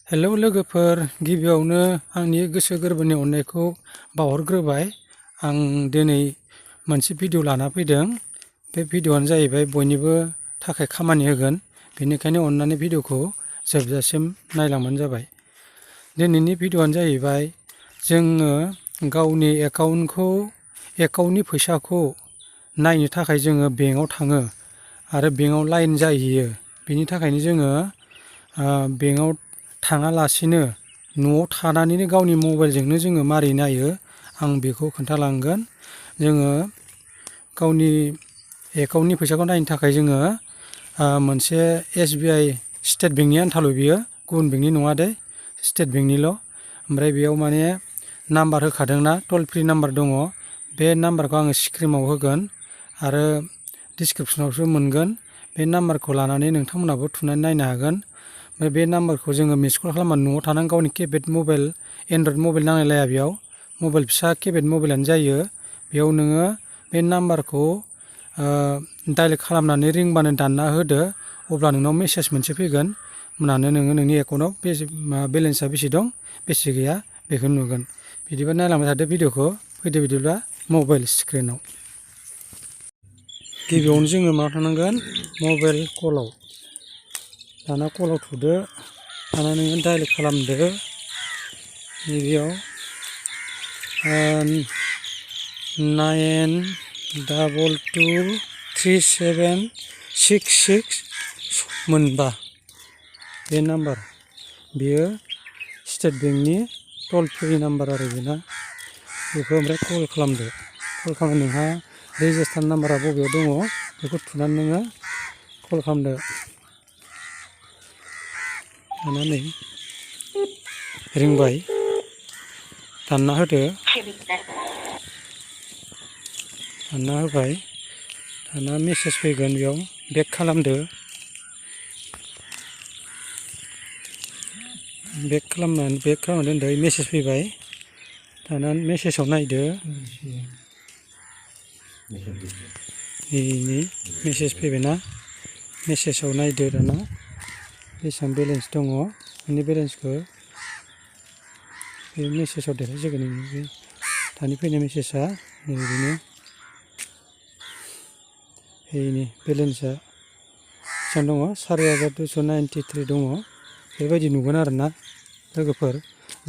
Hello लोगोफोर, गिबियावनो आंनि गोसो गोरबोनि अननायखौ बावहरग्रोबाय। आं दिनै मोनसे भिडिअ लाना फैदों। बे भिडिअआनो जाहैबाय बयनिबो थाखाय खामानि होगोन, बेनिखायनो अन्नानै भिडिअखौ जोबजासिम नायलांबानो जाबाय। दिनैनि भिडिअआनो जाहैबाय जोङो गावनि एकाउन्टनि फैसाखौ नायनो थाखाय जोङो बेंकआव थाङो आरो बेंकआव लाइन जाहैयो। बेनि थाखायनो जोङो बेंकआव थाङालासिनो न'आव थानानैनो गावनि मबाइलजोंनो जोङो मारै नायो आं बेखौ खोन्थालांगोन। जोङो गावनि एकाउन्टनि फैसाखौ नायनो थाखाय जोङो मोनसे SBI स्टेट बेंकनि आन्थाल' बियो, गुबुन बेंकनि नङा दे, स्टेट बेंकनिल'। ओमफ्राय बेयाव माने नाम्बार होखादोंना, टल फ्रि नाम्बार दङ। बे नाम्बारखौ आङो स्क्रिनाव होगोन आरो डिसक्रिपसनावसो मोनगोन। बे नाम्बारखौ लानानै नोंथांमोनहाबो थुनानै नायनो हागोन। ओमफ्राय बे नाम्बारखौ जोङो मिस कल खालामनानै न'आव थानानै गावनि किपेड मबाइल, एन्ड्रइड मबाइल नांलायलाया, बेयाव मबाइल फिसा किपेड मबाइलानो जायो। बेयाव नोङो बे नाम्बारखौ डायेल खालामनानै रिंबानो दानना होदो, अब्ला नोंनाव मेसेज मोनसे फैगोन। होमब्लानो नोङो नोंनि एकाउन्टआव बेलेन्सा बेसे दं बेसे गैया बेखौ नुगोन। बिदिबा नायलांबाय थादो भिडिअखौ। फैदो बिदिब्ला मबाइल स्क्रिनाव। गिबियावनो जोङो मायाव थांनांगोन, मबाइल कलाव। दाना कलाव थुदो, दाना नोङो डायेल खालामदो। गिबियाव 9223766 मोनबा बे नाम्बार, बेयो स्टेट बेंकनि टल फ्रि नाम्बार आरो बेना। बेखौ ओमफ्राय कल खालामदो। कल खालामनानै नोंहा रेजिस्टार नाम्बारा बबेयाव दङ बेखौ थुनानै नोङो कल खालामदो। दाना नै रिंबाय, दानना होदो। दानना होबाय, दाना मेसेज फैगोन, बेयाव बेक खालामदो। बेक खालामनानै दोनदो, मेसेज फैबाय। दाना मेसेजाव नायदो। नै मेसेज फैबायना, मेसेजाव नायदो। दाना बेसेबां बेलेन्स दङ, नोंनि बेलेन्सखौ बे मेसेजाव देखायसिगोन। बे दानि फैनाय मेसेजआ ओरैनो बेनि बेलेन्सआ बेसेबां दङ, 4293 दङ। बेबायदि नुगोन आरोना लोगोफोर।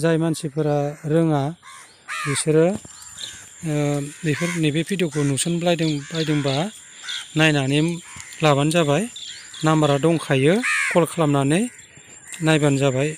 जाय मानसिफोरा रोङा बिसोरो नैबे भिडिअखौ नुसनबायदोंबा नायनानै लाबानो जाबाय। नाम्बारा दंखायो, कल खालामनानै नायबानो जाबाय।